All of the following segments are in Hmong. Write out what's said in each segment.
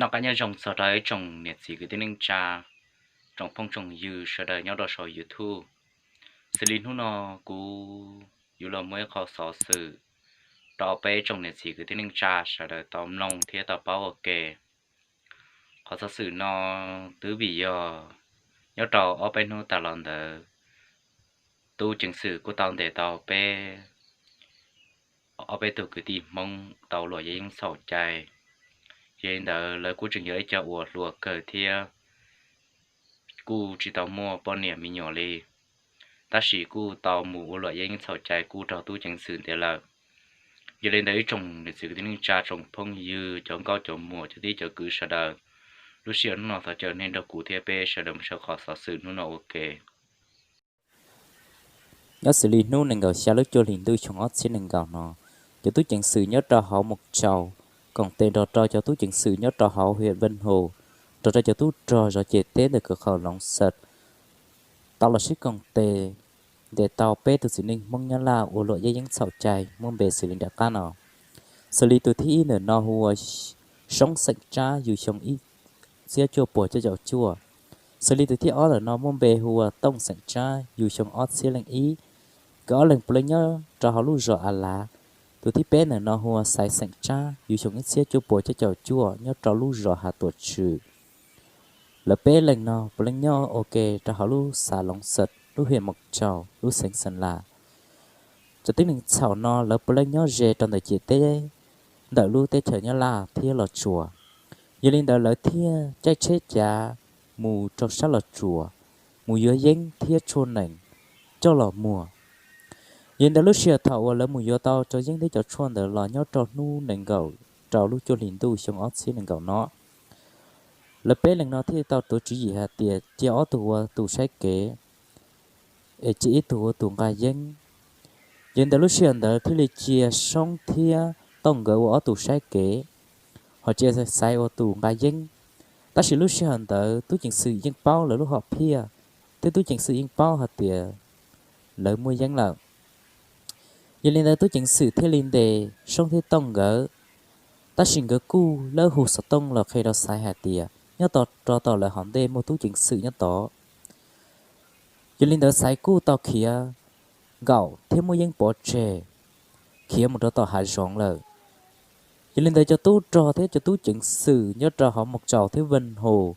Noj qab nyob zoo txog rau ib tsoom niam txiv kwv tij neej tsa, tsoom phooj tsoom ywg sawv daws nyob rau saum YouTube. Xws li hnub no kuv yuav los muaj ib qho xov xwm rau peb tsoom niam txiv kwv tij neej tsa sawv daws tau mloog thiab tau paub ua ke. Qhov xov xwm no twb vim yog nyob rau ob peb hnub tas los ntawd, tub ceev xwm kuj tau ntes tau peb ob peb tug kwv tij Hmoob tau luam yaj yeeb txhaum cai. Yog li ntawd lawv kuj tseem yog ib co uas hluas kawg thiab kuj tsis tau muaj poj niam me nyuam li, tab sis kuj tau mus ua luam yaj yeeb txhaum cai kuj raug tub ceev xwm ntes lawm. Yog li ntawd ib tsoom niam txiv kwv tij neej tsa, tsoom phooj ywg, cov nkauj cov muam, cov tij cov kwv sawv daws, lub sij hawm hnub no thov caw nej nrog kuv thiab peb sawv daws mus saib qhov xov xwm hnub no ua ke. Nyob xws li hnub nees nkaum xya lub cuaj hlis ntuj xyoo ob txhiab nees nkaum no, cov tub ceev xwm nyob rau hauv Moos Tsaus koom tes nrog rau cov tub ceev xwm nyob rau hauv hiam Veej Hus, nrog rau cov tub rog zov ciam teb ntawm kwv qhov Loov Xawm tau los sib koom tes ntes tau peb tug txiv neej Hmoob Nyab Laj ua luam yaj yeeb txhaum cai muaj npe xws li nram qab no. Xws li tus thib ib ntawm no hu ua Soob xeem Tsab yug xyoo ib txhiab cuaj puas cuaj caum cuaj. Xws li tus thib ob ntawm no muaj npe hu ua Tooj xeem Tsab yug xyoo ob txhiab leej ib. Nkawd ob leeg puav leej nyob rau hauv lub zos A Lav. Tus thib peb ntawm no hu ua Xaiv xeem Tsab yug xyoo ib txhiab cuaj puas cuaj caum cuaj nyob rau lub zos Hav Tuam Tshwm. Lawv peb leeg no puav leej nyob ua ke rau hauv lub xav Loov Xawm lub hiam Moos Tsaus lub xeev Xeem Las. Cov tib neeg txhaum no lawv puav leej nyob ze rau ntawm ciam teb ntawm lub teb chaws Nyab Laj thiab Los Tsuas. Yog li ntawd lawv thiaj caij tsheb cav mus rau sab Los Tsuas, mus yuav yeeb thiab tshuaj nees coj los muag. Yog li ntawd lub sij hawm thaum uas lawv mus yuav tau cov yeeb thiab cov tshuaj ntawd los nyob rau hnub nees nkaum rau lub cuaj hlis ntuj xyoo ob txhiab nees nkaum no, lawv peb leeg no thiaj tau tuav tswv yim hais tias cia ob tug ua tus saib kev, es cia ib tug ua tus nqa yeeb. Yog li ntawd lub sij hawm ntawd thiaj li cia Soob thiab Tooj nkawd ua ob tug saib kev, ho cia Xaiv ua tus nqa yeeb. Tab sis lub sij hawm ntawd tub ceev xwm yeej paub lawv lub hom phiaj, thiab tub ceev xwm yeej paub hais tias lawv muaj yeeb lawm. Yog li ntawd tub ceev xwm thiaj li ntes Soob thiab Tooj nkawd, tab sis nkawd kuj lawb hu xov tooj los qhia rau Xaiv hais tias nyob tod rau tom lawv hauv ntej muaj tub ceev xwm nyob tod. Yog li ntawd Xaiv kuj tau khiav nkaum thiab muab yeeb pov tseg, khiav mus rau tom hav zoov lawm. Yog li ntawd cov tub rog thiab cov tub ceev xwm nyob rau hauv Moos Tsaus thiab Veej Hus,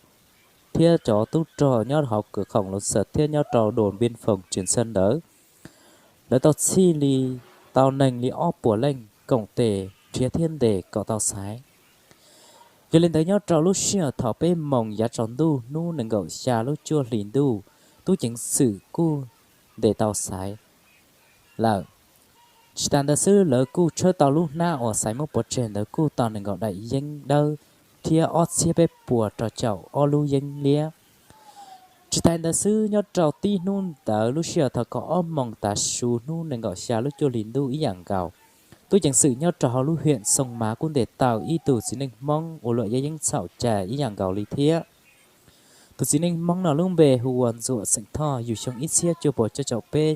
thiab cov tub rog nyob hauv kwv qhoo Loov Xawm thiab nyob rau đồn biên phòng Trường Sơn ntawd, lawv tau txhij li tau neeg li ob puas leej koom tes nrhiav thiab ntes kom tau Xaiv. Yog li ntawd nyob rau lub sij hawm thaum peb moos yav tsaus ntuj hnub nees nkaum xya lub cuaj hlis ntuj, tub ceev xwm kuj ntes tau Xaiv lawm. Tsis tas ntawd xwb, lawv kuj tshawb tau lub hnab uas Xaiv muab pov tseg ntawd kuj tau nees nkaum daim yeeb dawb thiab ob txhiab peb puas rau caum ob lub yeeb liab. Tsis tas ntawd xwb, nyob rau tib hnub ntawd lub sij hawm thaum kaum ob moos tav su hnub nees nkaum xya lub cuaj hlis ntuj ib yam nkaus, tub ceev xwm nyob rau hauv lub hiam Xoo Mav kuj ntes tau ib tug txiv neej Hmoob ua luam yaj yeeb txhaum cai ib yam nkaus li thiab. Tus txiv neej Hmoob no lub npe hu ua Ntxuam xeem Thoj yug xyoo ib txhiab cuaj puas cuaj caum peb,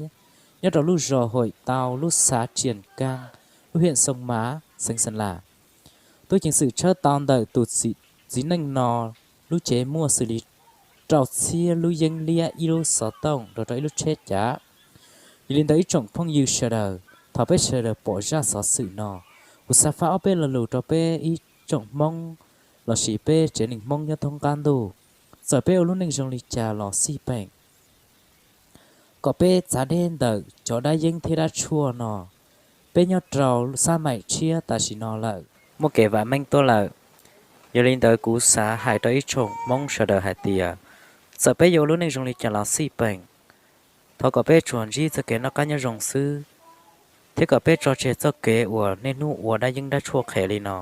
nyob rau lub zos Huam Tau lub xav Tsiam Kaab lub hiam Xoo Mav xeev Xeem Las. Tub ceev xwm tshawb tau ntawm tus txiv neej no lub tsev muaj xws li rau txhiab lub yeeb liab, ib lub xov tooj nrog rau ib lub tsheb cav. Yog li ntawd ib tsoom phooj ywg sawv daws, thaum peb sawv daws pom zaj xov xwm no, kuv xav faj ob peb lo lus rau peb ib tsoom Hmoob lossis peb tsev neeg Hmoob nyob thoob qab ntuj. Txawm peb ua lub neej zoo li cas los xij peem, kom peb txav deb ntawm cov dab yeeb thiab dab tshuaj no. Peb nyob rau xab maim tshiab tam sim no lawm, muaj kev vam meej tuaj lawm. Yog li ntawd kuv xav hais rau ib tsoom Hmoob sawv daws hais tias, txawm peb yuav ua lub neej zoo li cas los xij peem, thov kom peb tsuas ntsib txoj kev noj qab nyob zoo xwb, thiab kom peb tso tseg txoj kev uas niaj hnub ua dab yeeb dab tshuaj qhev li no.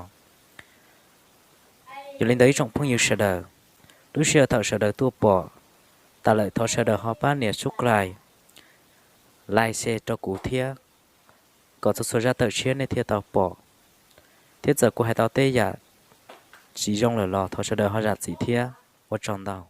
Yog li ntawd ib tsoom phooj ywg sawv daws, lub sij hawm thaum sawv daws tuaj pom tas lawm, thov sawv daws ho pab nias subscribe, like, share rau kuv thiab, kom txhua txhua zaj tawm tshiab nej thiaj tau pom. Thiab txawm kuv hais tau tej yam tsis zoo lawm los thov sawv daws ho zam txim thiab. Ua tsaug ntau.